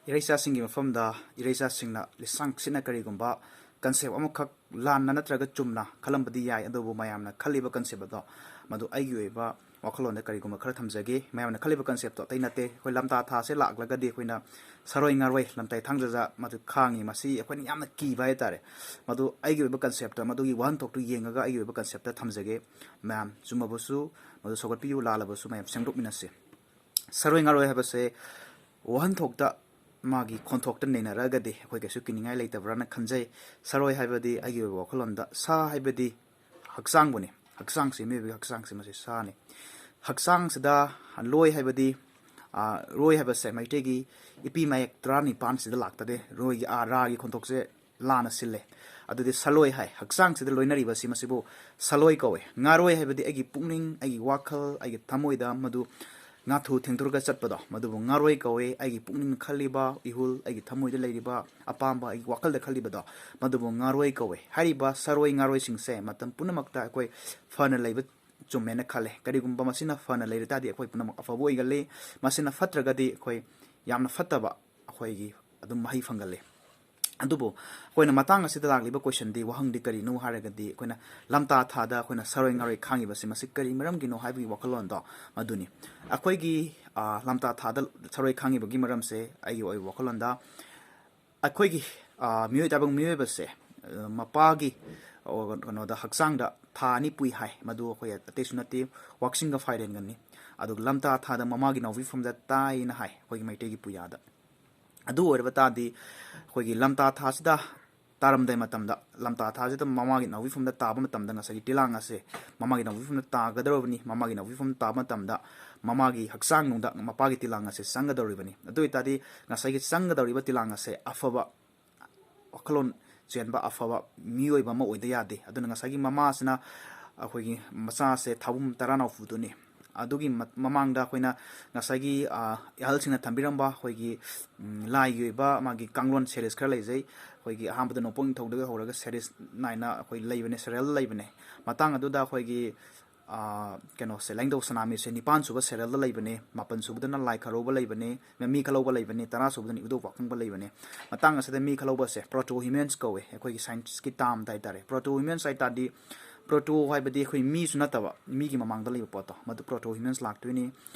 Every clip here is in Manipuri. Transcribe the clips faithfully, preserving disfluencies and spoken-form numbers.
ꯏꯔꯩꯆꯥꯁꯤꯡꯒꯤ ꯃꯐꯝꯗ ꯏꯔꯩꯆꯥꯁꯤꯡꯅ ꯂꯤꯁꯥꯡ ꯁꯤꯠꯅ ꯀꯔꯤꯒꯨꯝꯕ ꯀꯟꯁꯦꯞ ꯑꯃꯈꯛ ꯂꯥꯟꯅ ꯅꯠꯇ꯭ꯔꯒ ꯆꯨꯝꯅ ꯈꯜꯂꯝꯕꯗꯤ ꯌꯥꯏ, ꯑꯗꯨꯕꯨ ꯃꯌꯥꯝꯅ ꯈꯜꯂꯤꯕ ꯀꯟꯁꯦꯞ ꯑꯗꯣ ꯃꯗꯨ ꯑꯩꯒꯤ ꯑꯣꯏꯕ ꯋꯥꯈꯜꯂꯣꯟꯗ ꯀꯔꯤꯒꯨꯝꯕ ꯈꯔ ꯊꯝꯖꯒꯦ꯫ ꯃꯌꯥꯝꯅ ꯈꯜꯂꯤꯕ ꯀꯟꯁꯦꯞꯇꯣ ꯑꯇꯩ ꯅꯠꯇꯦ꯫ ꯑꯩꯈꯣꯏ ꯂꯝꯇꯥ ꯊꯥꯁꯦ ꯂꯥꯛꯂꯒꯗꯤ ꯑꯩꯈꯣꯏꯅ ꯁꯔꯣꯏ ꯉꯥꯔꯣꯏ ꯂꯝꯇꯩ ꯊꯥꯡꯖꯖ ꯃꯗꯨ ꯈꯥꯡꯉꯤ, ꯃꯁꯤ ꯑꯩꯈꯣꯏꯅ ꯌꯥꯝꯅ ꯀꯤꯕ ꯍꯥꯏꯇꯥꯔꯦ꯫ ꯃꯗꯨ ꯑꯩꯒꯤ ꯑꯣꯏꯕ ꯀꯟꯁꯦꯞꯇ, ꯃꯗꯨꯒꯤ ꯋꯥꯍꯟꯊꯣꯛꯇꯨ ꯌꯦꯡꯉꯒ ꯑꯩꯒꯤ ꯑꯣꯏꯕ ꯀꯟꯁꯦꯞꯇ ꯊꯝꯖꯒꯦ꯫ ꯃꯌꯥꯝ ꯆꯨꯝꯃꯕꯁꯨ ꯃꯗꯨ ꯁꯧꯒꯠꯄꯤꯌꯨ, ꯂꯥꯜꯂꯕꯁꯨ ꯃꯌꯥꯝ ꯁꯦꯡꯗꯣꯛꯃꯤꯟꯅꯁꯤ꯫ ꯁꯔꯣꯏ ꯉꯥꯔꯣꯏ ꯍꯥꯏꯕꯁꯦ ꯋꯥꯍꯟꯊꯣꯛꯇ ꯃꯥꯒꯤ ꯈꯣꯟꯊꯣꯛꯇ ꯅꯩꯅꯔꯛꯑꯒꯗꯤ ꯑꯩꯈꯣꯏ ꯀꯩꯁꯨ ꯀꯤꯅꯤꯡꯉꯥꯏ ꯂꯩꯇꯕ꯭ꯔꯥꯅ ꯈꯟꯖꯩ꯫ ꯁꯔꯣꯏ ꯍꯥꯏꯕꯗꯤ ꯑꯩꯒꯤ ꯑꯣꯏꯕ ꯋꯥꯈꯜꯂꯣꯟꯗ ꯁꯥ ꯍꯥꯏꯕꯗꯤ ꯍꯛꯆꯥꯡꯕꯨꯅꯤ꯫ ꯍꯛꯆꯥꯡꯁꯤ, ꯃꯤꯑꯣꯏꯕꯒꯤ ꯍꯛꯆꯥꯡꯁꯤ ꯃꯁꯤ ꯁꯥꯅꯤ꯫ ꯍꯛꯆꯥꯡꯁꯤꯗ ꯂꯣꯏ ꯍꯥꯏꯕꯗꯤ, ꯑ, ꯔꯣꯏ ꯍꯥꯏꯕꯁꯦ ꯃꯩꯇꯩꯒꯤ ꯏꯄꯤ ꯃꯌꯦꯛ ꯇꯔꯥꯅꯤꯄꯥꯟꯁꯤꯗ ꯂꯥꯛꯇꯗꯦ꯫ ꯔꯣꯏꯒꯤ ꯑꯥ, ꯔꯥꯒꯤ ꯈꯣꯟꯊꯣꯛꯁꯦ ꯂꯥꯟꯅ ꯁꯤꯜꯂꯦ꯫ ꯑꯗꯨꯗꯤ ꯁꯂꯣꯏ ꯍꯥꯏ꯫ ꯍꯛꯆꯥꯡꯁꯤꯗ ꯂꯣꯏꯅꯔꯤꯕꯁꯤ ꯃꯁꯤꯕꯨ ꯁꯂꯣꯏ ꯀꯧꯋꯦ꯫ ꯉꯥꯔꯣꯏ ꯍꯥꯏꯕꯗꯤ ꯑꯩꯒꯤ ꯄꯨꯛꯅꯤꯡ, ꯑꯩꯒꯤ ꯋꯥꯈꯜ, ꯑꯩꯒꯤ ꯊꯃꯣꯏꯗ ꯃꯗꯨ ꯉꯥꯊꯨ ꯊꯦꯡꯗꯣꯔꯒ ꯆꯠꯄꯗꯣ, ꯃꯗꯨꯕꯨ ꯉꯥꯔꯣꯏ ꯀꯧꯋꯦ꯫ ꯑꯩꯒꯤ ꯄꯨꯛꯅꯤꯡꯅ ꯈꯜꯂꯤꯕ ꯏꯍꯨꯜ, ꯑꯩꯒꯤ ꯊꯃꯣꯏꯗ ꯂꯩꯔꯤꯕ ꯑꯄꯥꯝꯕ, ꯑꯩꯒꯤ ꯋꯥꯈꯜꯗ ꯈꯜꯂꯤꯕꯗꯣ, ꯃꯗꯨꯕꯨ ꯉꯥꯔꯣꯏ ꯀꯧꯋꯦ꯫ ꯍꯥꯏꯔꯤꯕ ꯁꯔꯣꯏ ꯉꯥꯔꯣꯏꯁꯤꯡꯁꯦ ꯃꯇꯝ ꯄꯨꯝꯅꯃꯛꯇ ꯑꯩꯈꯣꯏ ꯐꯅ ꯂꯩꯕ ꯆꯨꯝꯃꯦꯅ ꯈꯜꯂꯦ꯫ ꯀꯔꯤꯒꯨꯝꯕ ꯃꯁꯤꯅ ꯐꯅ ꯂꯩꯔ ꯇꯥꯔꯗꯤ ꯑꯩꯈꯣꯏ ꯄꯨꯝꯅꯃꯛ ꯑꯐꯕ ꯑꯣꯏꯒꯜꯂꯤ꯫ ꯃꯁꯤꯅ ꯐꯠꯇ꯭ꯔꯒꯗꯤ ꯑꯩꯈꯣꯏ ꯌꯥꯝꯅ ꯐꯠꯇꯕ ꯑꯩꯈꯣꯏꯒꯤ ꯑꯗꯨꯝ ꯃꯍꯩ ꯐꯪꯒꯜꯂꯤ꯫ ꯑꯗꯨꯕꯨ ꯑꯩꯈꯣꯏꯅ ꯃꯇꯥꯡ ꯑꯁꯤꯗ ꯂꯥꯛꯂꯤꯕ ꯀꯣꯏꯁꯟꯗꯤ, ꯋꯥꯍꯪꯗꯤ ꯀꯔꯤꯅꯣ ꯍꯥꯏꯔꯒꯗꯤ, ꯑꯩꯈꯣꯏꯅ ꯂꯝꯇꯥ ꯊꯥꯗ ꯑꯩꯈꯣꯏꯅ ꯁꯔꯣꯏ ꯉꯥꯔꯣꯏ ꯈꯥꯡꯉꯤꯕꯁꯤ ꯃꯁꯤ ꯀꯔꯤ ꯃꯔꯝꯒꯤꯅꯣ ꯍꯥꯏꯕꯒꯤ ꯋꯥꯈꯜꯂꯣꯟꯗꯣ ꯃꯗꯨꯅꯤ꯫ ꯑꯩꯈꯣꯏꯒꯤ, ꯑ, ꯂꯝꯇꯥ ꯊꯥꯗ ꯁꯔꯣꯏ ꯈꯥꯡꯉꯤꯕꯒꯤ ꯃꯔꯝꯁꯦ ꯑꯩꯒꯤ ꯑꯣꯏꯕ ꯋꯥꯈꯜꯂꯣꯟꯗ ꯑꯩꯈꯣꯏꯒꯤ, ꯑ, ꯃꯤꯑꯣꯏ ꯇꯥꯏꯕꯪ ꯃꯤꯑꯣꯏꯕꯁꯦ, ꯑ, ꯃꯄꯥꯒꯤ, ꯑ, ꯀꯩꯅꯣꯗ ꯍꯛꯆꯥꯡꯗ ꯊꯥ ꯑꯅꯤ ꯄꯨꯏ ꯍꯥꯏ꯫ ꯃꯗꯨ ꯑꯩꯈꯣꯏ ꯑꯇꯩꯁꯨ ꯅꯠꯇꯦ, ꯋꯥꯛꯆꯤꯡꯒ ꯐꯥꯏꯔꯦꯟꯒꯅꯤ꯫ ꯑꯗꯨꯒ ꯂꯝꯇꯥ ꯊꯥꯗ ꯃꯃꯥꯒꯤ ꯅꯥꯎꯕꯤꯐꯝꯗ ꯇꯥꯏꯅ ꯍꯥꯏ ꯑꯩꯈꯣꯏꯒꯤ ꯃꯩꯇꯩꯒꯤ ꯄꯨꯌꯥꯗ꯫ ꯑꯗꯨ ꯑꯣꯏꯔꯕ ꯇꯥꯔꯗꯤ ꯑꯩꯈꯣꯏꯒꯤ ꯂꯝꯇꯥ ꯊꯥꯁꯤꯗ ꯇꯥꯔꯝꯗꯥꯏ ꯃꯇꯝꯗ, ꯂꯝꯇꯥ ꯊꯥꯁꯤꯗ ꯃꯃꯥꯒꯤ ꯅꯥꯎꯕꯤꯐꯝꯗ ꯇꯥꯕ ꯃꯇꯝꯗ ꯉꯁꯥꯏꯒꯤ ꯇꯤꯂꯥꯡ ꯑꯁꯦ ꯃꯃꯥꯒꯤ ꯅꯥꯎꯕꯤꯐꯝꯗ ꯇꯥꯒꯗꯧꯔꯕꯅꯤ꯫ ꯃꯃꯥꯒꯤ ꯅꯥꯎꯕꯤꯐꯝꯗ ꯇꯥꯕ ꯃꯇꯝꯗ ꯃꯃꯥꯒꯤ ꯍꯛꯆꯥꯡ ꯅꯨꯡꯗ ꯃꯄꯥꯒꯤ ꯇꯤꯂꯥꯡ ꯑꯁꯦ ꯆꯪꯒꯗꯧꯔꯤꯕꯅꯤ꯫ ꯑꯗꯨ ꯑꯣꯏꯇꯥꯔꯗꯤ ꯉꯁꯥꯏꯒꯤ ꯆꯪꯒꯗꯧꯔꯤꯕ ꯇꯤꯂꯥꯡ ꯑꯁꯦ ꯑꯐꯕ ꯋꯥꯈꯜꯂꯣꯟ ꯆꯦꯟꯕ, ꯑꯐꯕ ꯃꯤꯑꯣꯏꯕ ꯑꯃ ꯑꯣꯏꯗ ꯌꯥꯗꯦ꯫ ꯑꯗꯨꯅ ꯉꯁꯥꯏꯒꯤ ꯃꯃꯥꯁꯤꯅ ꯑꯩꯈꯣꯏꯒꯤ ꯃꯆꯥꯁꯦ ꯊꯥꯕꯨꯝ ꯇꯔꯥꯅꯥꯎ ꯄꯨꯗꯣꯏꯅꯤ꯫ ꯑꯗꯨꯒꯤ ꯃ-, ꯃꯃꯥꯡꯗ ꯑꯩꯈꯣꯏꯅ ꯉꯁꯥꯏꯒꯤ, ꯑ, ꯑꯍꯜꯁꯤꯡꯅ ꯊꯝꯕꯤꯔꯝꯕ ꯑꯩꯈꯣꯏꯒꯤ, ꯎꯝ, ꯂꯥꯏꯒꯤ ꯑꯣꯏꯕ ꯃꯥꯒꯤ ꯀꯥꯡꯂꯣꯟ series ꯈꯔ ꯂꯩꯖꯩ꯫ ꯑꯩꯈꯣꯏꯒꯤ ꯑꯍꯥꯟꯕꯗ ꯅꯣꯡꯄꯣꯛ ꯅꯤꯡꯊꯧꯗꯒꯤ ꯍꯧꯔꯒ series ꯅꯥꯏꯅ ꯑꯩꯈꯣꯏ ꯂꯩꯕꯅꯦ, serial ꯂꯩꯕꯅꯦ꯫ ꯃꯇꯥꯡ ꯑꯗꯨꯗ ꯑꯩꯈꯣꯏꯒꯤ ꯑꯥ, ꯀꯩꯅꯣꯁꯦ, ꯂꯥꯏꯅꯤꯡꯊꯧ ꯁꯅꯥꯃꯍꯤꯁꯦ ꯅꯤꯄꯥꯟ ꯁꯨꯕ serialꯗ ꯂꯩꯕꯅꯦ, ꯃꯥꯄꯟ ꯁꯨꯕꯗꯅ ꯂꯥꯏ ꯈꯔꯧꯕ ꯂꯩꯕꯅꯦ, ꯃꯤ ꯈꯂꯧꯕ ꯂꯩꯕꯅꯦ, ꯇꯔꯥ ꯁꯨꯕꯗꯅ ꯏꯕꯨꯙꯧ ꯄꯥꯈꯪꯕ ꯂꯩꯕꯅꯦ꯫ ꯃꯇꯥꯡ ꯑꯁꯤꯗ ꯃꯤ ꯈꯂꯧꯕꯁꯦ proto humans ꯀꯧꯋꯦ, ꯑꯩꯈꯣꯏꯒꯤ scienceꯀꯤ termꯗ ꯍꯥꯏꯇꯥꯔꯦ꯫ Proto humans ꯍꯥꯏ ꯇꯥꯔꯗꯤ, proto ꯍꯥꯏꯕꯗꯤ ꯑꯩꯈꯣꯏ ꯃꯤꯁꯨ ꯅꯠꯇꯕ, ꯃꯤꯒꯤ ꯃꯃꯥꯡꯗ ꯂꯩꯕ ꯄꯣꯠꯇꯣ, ꯃꯗꯨ proto humans ꯂꯥꯛꯇꯣꯏꯅꯤ꯫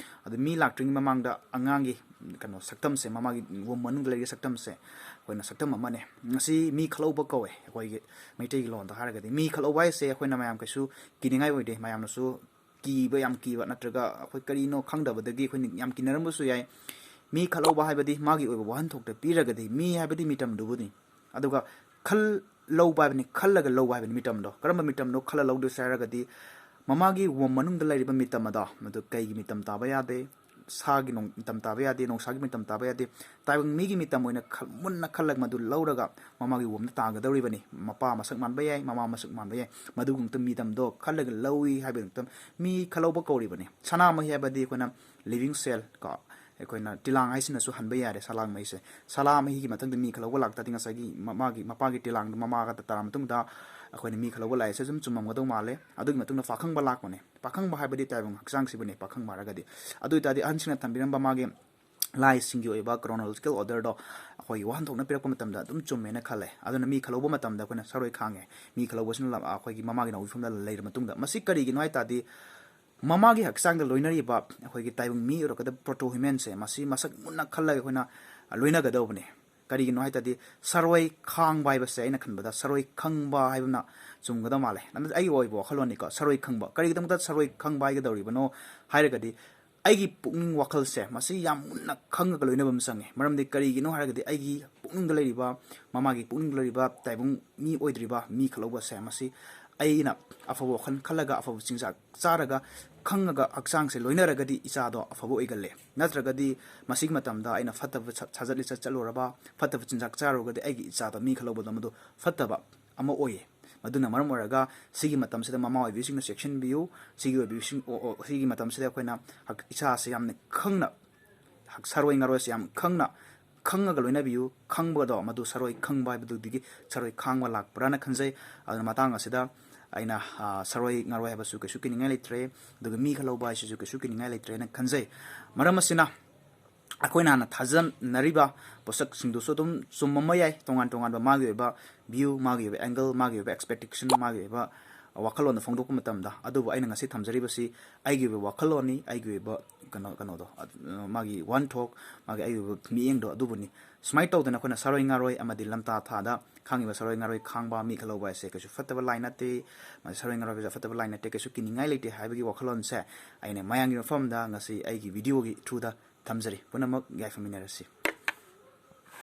ꯑꯗꯨ ꯃꯤ ꯂꯥꯛꯇ꯭ꯔꯤꯉꯩ ꯃꯃꯥꯡꯗ ꯑꯉꯥꯡꯒꯤ ꯀꯩꯅꯣ ꯁꯛꯇꯝꯁꯦ, ꯃꯃꯥꯒꯤ womb ꯃꯅꯨꯡꯗ ꯂꯩꯔꯤꯕ ꯁꯛꯇꯝꯁꯦ, ꯑꯩꯈꯣꯏꯅ ꯁꯛꯇꯝ ꯑꯃꯅꯦ꯫ ꯃꯁꯤ ꯃꯤ ꯈꯂꯧꯕ ꯀꯧꯋꯦ ꯑꯩꯈꯣꯏꯒꯤ ꯃꯩꯇꯩꯒꯤ ꯂꯣꯟꯗ ꯍꯥꯏꯔꯒꯗꯤ꯫ ꯃꯤ ꯈꯂꯧꯕ ꯍꯥꯏꯁꯦ ꯑꯩꯈꯣꯏꯅ ꯃꯌꯥꯝ ꯀꯩꯁꯨ ꯀꯤꯅꯤꯡꯉꯥꯏ ꯑꯣꯏꯗꯦ, ꯃꯌꯥꯝꯅꯁꯨ ꯀꯤꯕ, ꯌꯥꯝ ꯀꯤꯕ, ꯅꯠꯇ꯭ꯔꯒ ꯑꯩꯈꯣꯏ ꯀꯔꯤꯅꯣ ꯈꯪꯗꯕꯗꯒꯤ ꯑꯩꯈꯣꯏꯅ ꯌꯥꯝ ꯀꯤꯅꯔꯝꯕꯁꯨ ꯌꯥꯏ꯫ ꯃꯤ ꯈꯂꯧꯕ ꯍꯥꯏꯕꯗꯤ ꯃꯥꯒꯤ ꯑꯣꯏꯕ ꯋꯥꯍꯟꯊꯣꯛꯇ ꯄꯤꯔꯒꯗꯤ, ꯃꯤ ꯍꯥꯏꯕꯗꯤ ꯃꯤꯇꯝꯗꯨꯕꯨꯅꯤ꯫ ꯑꯗꯨꯒ ꯈꯜ ꯂꯧꯕ ꯍꯥꯏꯕꯅꯤ, ꯈꯜꯂꯒ ꯂꯧꯕ ꯍꯥꯏꯕꯅꯤ ꯃꯤꯇꯝꯗꯣ꯫ ꯀꯔꯝꯕ ꯃꯤꯇꯝꯅꯣ ꯈꯜꯂ ꯂꯧꯗꯣꯏꯁꯦ ꯍꯥꯏꯔꯒꯗꯤ, ꯃꯃꯥꯒꯤ womb ꯃꯅꯨꯡꯗ ꯂꯩꯔꯤꯕ ꯃꯤꯇꯝ ꯑꯗꯣ, ꯃꯗꯨ ꯀꯩꯒꯤ ꯃꯤꯇꯝ ꯇꯥꯕ ꯌꯥꯗꯦ, ꯁꯥꯒꯤ ꯅꯣꯡ-, ꯃꯤꯇꯝ ꯇꯥꯕ ꯌꯥꯗꯦ, ꯅꯣꯡꯁꯥꯒꯤ ꯃꯤꯇꯝ ꯇꯥꯕ ꯌꯥꯗꯦ꯫ ꯇꯥꯏꯕꯪ ꯃꯤꯒꯤ ꯃꯤꯇꯝ ꯑꯣꯏꯅ ꯈꯜ-, ꯃꯨꯟꯅ ꯈꯜꯂꯒ ꯃꯗꯨ ꯂꯧꯔꯒ ꯃꯃꯥꯒꯤ womb ꯇꯥꯒꯗꯧꯔꯤꯕꯅꯤ꯫ ꯃꯄꯥ ꯃꯁꯛ ꯃꯥꯟꯕ ꯌꯥꯏ, ꯃꯃꯥ ꯃꯁꯛ ꯃꯥꯟꯕ ꯌꯥꯏ, ꯃꯗꯨꯒꯨꯝꯕ ꯃꯤꯇꯝꯗꯣ ꯈꯜꯂꯒ ꯂꯧꯏ ꯍꯥꯏꯕꯒꯤ ꯃꯇꯝ ꯃꯤ ꯈꯂꯧꯕ ꯀꯧꯔꯤꯕꯅꯤ꯫ ꯁꯅꯥꯃꯍꯤ ꯍꯥꯏꯕꯗꯤ ꯑꯩꯈꯣꯏꯅ living cell ꯀꯣ, ꯑꯩꯈꯣꯏꯅ ꯇꯤꯂꯥꯡ ꯍꯥꯏꯁꯤꯅꯁꯨ ꯍꯟꯕ ꯌꯥꯔꯦ, ꯁꯂꯥꯡ ꯃꯍꯤꯁꯦ꯫ ꯁꯂꯥ ꯃꯍꯤꯒꯤ ꯃꯊꯪꯗ ꯃꯤ ꯈꯂꯧꯕ ꯂꯥꯛꯇꯥꯔꯗꯤ ꯉꯁꯥꯏꯒꯤ ꯃ-, ꯃꯥꯒꯤ ꯃꯄꯥꯒꯤ ꯇꯤꯂꯥꯡꯗꯣ ꯃꯃꯥꯒ ꯇꯥꯔ ꯃꯇꯨꯡꯗ ꯑꯩꯈꯣꯏꯅ ꯃꯤ ꯈꯂꯧꯕ ꯂꯥꯛꯏꯁꯦ ꯑꯗꯨꯝ ꯆꯨꯝꯃꯝꯒꯗꯧ ꯃꯥꯜꯂꯦ꯫ ꯑꯗꯨꯒꯤ ꯃꯇꯨꯡꯗ ꯄꯥꯈꯪꯕ ꯂꯥꯛꯄꯅꯦ꯫ ꯄꯥꯈꯪꯕ ꯍꯥꯏꯕꯗꯤ ꯇꯥꯏꯕꯪ ꯍꯛꯆꯥꯡꯁꯤꯕꯨꯅꯦ ꯄꯥꯈꯪꯕ ꯍꯥꯏꯔꯒꯗꯤ꯫ ꯑꯗꯨ ꯑꯣꯏꯇꯥꯔꯗꯤ ꯑꯍꯟꯁꯤꯡꯅ ꯊꯝꯕꯤꯔꯝꯕ ꯃꯥꯒꯤ ꯂꯥꯏꯁꯤꯡꯒꯤ ꯑꯣꯏꯕ chronological orderꯗꯣ ꯑꯩꯈꯣꯏꯒꯤ ꯋꯥꯍꯟꯊꯣꯛꯅ ꯄꯤꯔꯛꯄ ꯃꯇꯝꯗ ꯑꯗꯨꯝ ꯆꯨꯝꯃꯦꯅ ꯈꯜꯂꯦ꯫ ꯑꯗꯨꯅ ꯃꯤ ꯈꯂꯧꯕ ꯃꯇꯝꯗ ꯑꯩꯈꯣꯏꯅ ꯁꯔꯣꯏ ꯈꯥꯡꯉꯦ꯫ ꯃꯤ ꯈꯂꯧꯕꯁꯤꯅ ꯂꯝ-, ꯑꯩꯈꯣꯏꯒꯤ ꯃꯃꯥꯒꯤ ꯅꯧꯕꯤꯐꯝꯗ ꯂꯩꯔ ꯃꯇꯨꯡꯗ꯫ ꯃꯁꯤ ꯀꯔꯤꯒꯤꯅꯣ ꯍꯥꯏ ꯇꯥꯔꯗꯤ, ꯃꯃꯥꯒꯤ ꯍꯛꯆꯥꯡꯗ ꯂꯣꯏꯅꯔꯤꯕ ꯑꯩꯈꯣꯏꯒꯤ ꯇꯥꯏꯕꯪ ꯃꯤ ꯑꯣꯏꯔꯛꯀꯗꯕ proto humanꯁꯦ, ꯃꯁꯤ ꯃꯁꯛ ꯃꯨꯟꯅ ꯈꯜꯂꯒ ꯑꯩꯈꯣꯏꯅ ꯂꯣꯏꯅꯒꯗꯧꯕꯅꯦ꯫ ꯀꯔꯤꯒꯤꯅꯣ ꯍꯥꯏ ꯇꯥꯔꯗꯤ, ꯁꯔꯣꯏ ꯈꯥꯡꯕ ꯍꯥꯏꯕꯁꯦ ꯑꯩꯅ ꯈꯟꯕꯗ ꯁꯔꯣꯏ ꯈꯪꯕ ꯍꯥꯏꯕꯅ ꯆꯨꯝꯒꯗꯕ ꯃꯥꯜꯂꯦ꯫ ꯑꯗꯨ ꯑꯩꯒꯤ ꯑꯣꯏꯕ ꯋꯥꯈꯜꯂꯣꯟꯅꯤꯀꯣ꯫ ꯁꯔꯣꯏ ꯈꯪꯕ, ꯀꯔꯤꯒꯤꯗꯃꯛꯇ ꯁꯔꯣꯏ ꯈꯪꯕ ꯍꯥꯏꯒꯗꯧꯔꯤꯕꯅꯣ ꯍꯥꯏꯔꯒꯗꯤ, ꯑꯩꯒꯤ ꯄꯨꯛꯅꯤꯡ ꯋꯥꯈꯜꯁꯦ ꯃꯁꯤ ꯌꯥꯝ ꯃꯨꯟꯅ ꯈꯪꯉꯒ ꯂꯣꯏꯅꯕ ꯑꯃ ꯆꯪꯉꯦ꯫ ꯃꯔꯝꯗꯤ ꯀꯔꯤꯒꯤꯅꯣ ꯍꯥꯏꯔꯒꯗꯤ, ꯑꯩꯒꯤ ꯄꯨꯛꯅꯤꯡꯗ ꯂꯩꯔꯤꯕ, ꯃꯃꯥꯒꯤ ꯄꯨꯛꯅꯤꯡꯗ ꯂꯩꯔꯤꯕ ꯇꯥꯏꯕꯪ ꯃꯤ ꯑꯣꯏꯗ꯭ꯔꯤꯕ ꯃꯤ ꯈꯂꯧꯕꯁꯦ, ꯃꯁꯤ ꯑꯩꯅ ꯑꯐꯕ ꯋꯥꯈꯜ ꯈꯜꯂꯒ, ꯑꯐꯕ ꯆꯤꯟꯖꯥꯛ ꯆꯥꯔꯒ, ꯈꯪꯉꯒ ꯍꯛꯆꯥꯡꯁꯦ ꯂꯣꯏꯅꯔꯒꯗꯤ ꯏꯆꯥꯗꯣ ꯑꯐꯕ ꯑꯣꯏꯒꯜꯂꯦ꯫ ꯅꯠꯇ꯭ꯔꯒꯗꯤ ꯃꯁꯤꯒꯤ ꯃꯇꯝꯗ ꯑꯩꯅ ꯐꯠꯇꯕ ꯁ-, ꯁꯥꯖꯠ ꯂꯤꯆꯠ ꯆꯠꯂꯨꯔꯕ, ꯐꯠꯇꯕ ꯆꯤꯟꯖꯥꯛ ꯆꯥꯔꯨꯔꯒꯗꯤ ꯑꯩꯒꯤ ꯏꯆꯥꯗꯣ ꯃꯤ ꯈꯂꯧꯕꯗꯣ ꯃꯗꯨ ꯐꯠꯇꯕ ꯑꯃ ꯑꯣꯏꯌꯦ꯫ ꯃꯗꯨꯅ ꯃꯔꯝ ꯑꯣꯏꯔꯒ ꯁꯤꯒꯤ ꯃꯇꯝꯁꯤꯗ ꯃꯃꯥ ꯑꯣꯏꯕꯤꯁꯤꯡꯅ ꯆꯦꯛꯁꯤꯟꯕꯤꯌꯨ꯫ ꯁꯤꯒꯤ ꯑꯣꯏꯕꯤꯁꯤꯡ, ꯑꯣ, ꯑꯣ, ꯁꯤꯒꯤ ꯃꯇꯝꯁꯤꯗ ꯑꯩꯈꯣꯏꯅ ꯍꯛ-, ꯏꯁꯥꯁꯦ ꯌꯥꯝꯅ ꯈꯪꯅ, ꯍꯛ-, ꯁꯥꯔꯣꯏ ꯉꯥꯔꯣꯏꯁꯦ ꯌꯥꯝ ꯈꯪꯅ, ꯈꯪꯉꯒ ꯂꯣꯏꯅꯕꯤꯌꯨ꯫ ꯈꯪꯕꯗꯣ ꯃꯗꯨ ꯁꯥꯔꯣꯏ ꯈꯪꯕ ꯍꯥꯏꯕꯗꯨꯗꯒꯤ ꯁꯥꯔꯣꯏ ꯈꯥꯡꯕ ꯂꯥꯛꯄ꯭ꯔꯥꯅ ꯈꯟꯖꯩ꯫ ꯑꯗꯨꯅ ꯃꯇꯥꯡ ꯑꯁꯤꯗ ꯑꯩꯅ ꯁꯔꯣꯏ ꯉꯥꯔꯣꯏ ꯍꯥꯏꯕꯁꯨ ꯀꯩꯁꯨ ꯀꯤꯅꯤꯡꯉꯥꯏ ꯂꯩꯇ꯭ꯔꯦ, ꯑꯗꯨꯒ ꯃꯤ ꯈꯜꯍꯧꯕ ꯍꯥꯏꯁꯤꯁꯨ ꯀꯩꯁꯨ ꯀꯤꯅꯤꯡꯉꯥꯏ ꯂꯩꯇ꯭ꯔꯦꯅ ꯈꯟꯖꯩ꯫ ꯃꯔꯝ ꯑꯁꯤꯅ ꯑꯩꯈꯣꯏꯅ ꯍꯥꯟꯅ ꯊꯥꯖꯅꯔꯤꯕ ꯄꯣꯠꯁꯛꯁꯤꯡꯗꯨꯁꯨ ꯑꯗꯨꯝ ꯆꯨꯝꯃꯝꯕ ꯌꯥꯏ, ꯇꯣꯉꯥꯟ ꯇꯣꯉꯥꯟꯕ ꯃꯥꯒꯤ ꯑꯣꯏꯕ view, ꯃꯥꯒꯤ ꯑꯣꯏꯕ angle, ꯃꯥꯒꯤ ꯑꯣꯏꯕ expectation, ꯃꯥꯒꯤ ꯑꯣꯏꯕ ꯋꯥꯈꯜꯂꯣꯟꯗ ꯐꯣꯡꯗꯣꯛꯄ ꯃꯇꯝꯗ꯫ ꯑꯗꯨꯕꯨ ꯑꯩꯅ ꯉꯁꯤ ꯊꯝꯖꯔꯤꯕꯁꯤ ꯑꯩꯒꯤ ꯑꯣꯏꯕ ꯋꯥꯈꯜꯂꯣꯟꯅꯤ, ꯑꯩꯒꯤ ꯑꯣꯏꯕ ꯀꯩꯅꯣ ꯀꯩꯅꯣꯗꯣ, ꯃꯥꯒꯤ ꯋꯥꯍꯟꯊꯣꯛ, ꯃꯥꯒꯤ ꯑꯩꯒꯤ ꯑꯣꯏꯕ ꯃꯤꯠꯌꯦꯡꯗꯣ ꯑꯗꯨꯕꯨꯅꯤ꯫ ꯁꯨꯃꯥꯏꯅ ꯇꯧꯗꯅ ꯑꯩꯈꯣꯏꯅ ꯁꯔꯣꯏ ꯉꯥꯔꯣꯏ ꯑꯃꯗꯤ ꯂꯝꯇꯥ ꯊꯥꯗ ꯈꯥꯡꯉꯤꯕ ꯁꯔꯣꯏ ꯉꯥꯔꯣꯏ ꯈꯥꯡꯕ, ꯃꯤ ꯈꯜꯍꯧꯕ ꯍꯥꯏꯁꯦ ꯀꯩꯁꯨ ꯐꯠꯇꯕ line ꯅꯠꯇꯦ꯫ ꯃꯁꯤ ꯁꯔꯣꯏ ꯉꯥꯔꯣꯏ ꯍꯥꯏꯕꯁꯦ ꯐꯠꯇꯕ line ꯅꯠꯇꯦ, ꯀꯩꯁꯨ ꯀꯤꯅꯤꯡꯉꯥꯏ ꯂꯩꯇꯦ ꯍꯥꯏꯕꯒꯤ ꯋꯥꯈꯜꯂꯣꯟꯁꯦ ꯑꯩꯅ ꯃꯌꯥꯝꯒꯤ ꯃꯐꯝꯗ ꯉꯁꯤ ꯑꯩꯒꯤ video ꯒꯤ through ꯗ ꯊꯝꯖꯔꯤ꯫ ꯄꯨꯝꯅꯃꯛ ꯌꯥꯏꯐꯃꯤꯟꯅꯔꯁꯤ꯫